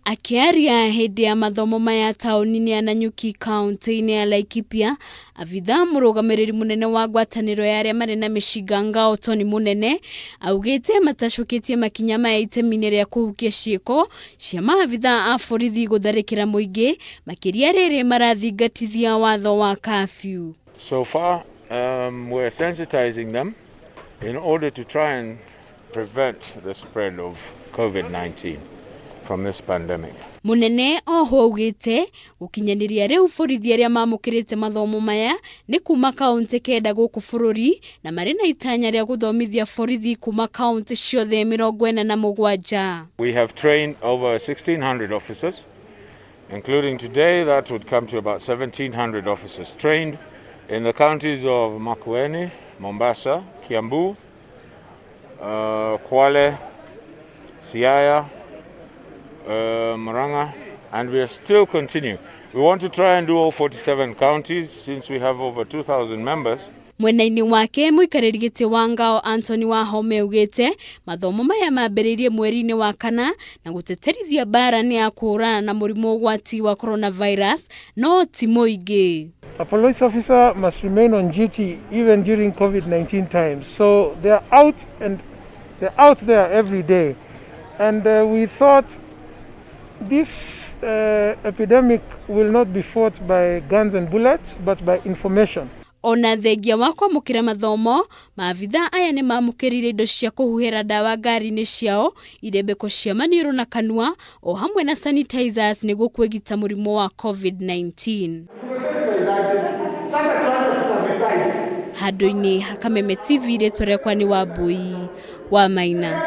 Akĩaria hĩndĩ ya mathomo maya taũni-inĩ ya Nanyuki kaunti-inĩ ya Laikipia, abithaa mũrũgamĩrĩri mũnene wa ngwatanĩro ya arĩa marĩ na mĩcinga Ngao Tony Mũnene augĩte matacũkĩtie makinya maya itemi-inĩ rĩa kũhukia ciĩko cia maabithaa a borithi gũtharĩkĩra mũingĩ makĩria rĩrĩ marathingatithia watho wa curfew. So far, we're sensitizing them in order to try and prevent the spread of COVID-19 from this pandemic. Mũnene oho augĩte gũkinyanĩria rĩu borithi arĩa mamũkĩrĩte mathomo maya nĩ kuma kaunti kenda gũkũ bũrũri na marĩ na itanya rĩa gũthomithia borithi kuma kaunti ciothe 47. We have trained over 1,600 officers, including today that would come to about 1,700 officers trained in the counties of Makueni, Mombasa, Kiambu, Kwale, Siaya, Murang'a, and we are still continuing. We want to try and do all 47 counties since we have over 2,000 members. Mwena-inĩ wake mũikarĩri gĩtĩ wa Ngao Anthony Wahome augĩte mathomo maya mambĩrĩirie mweri-inĩ wa kana na gũtĩtĩrithia mbara nĩ ya kũhũrana na mũrimũ ũgwati wa coronavirus no ti mũingĩ. A police officer must remain on duty even during COVID-19 times. So they're out and they're out there every day. And we thought this epidemic will not be fought by guns and bullets, but by information. Ona thengia wa kwamũkĩra mathomo, maabithaa aya nĩ mamũkĩrire indo cia kũhuhĩra ndawa ngari-inĩ ciao, irembeko cia maniũrũ na kanua, o hamwe na sanitizers nĩguo kwĩgita mũrimũ wa COVID-19. Handũ-inĩ ha Kameme TV, rĩtwa rĩakwa nĩ Wambui wa Maina.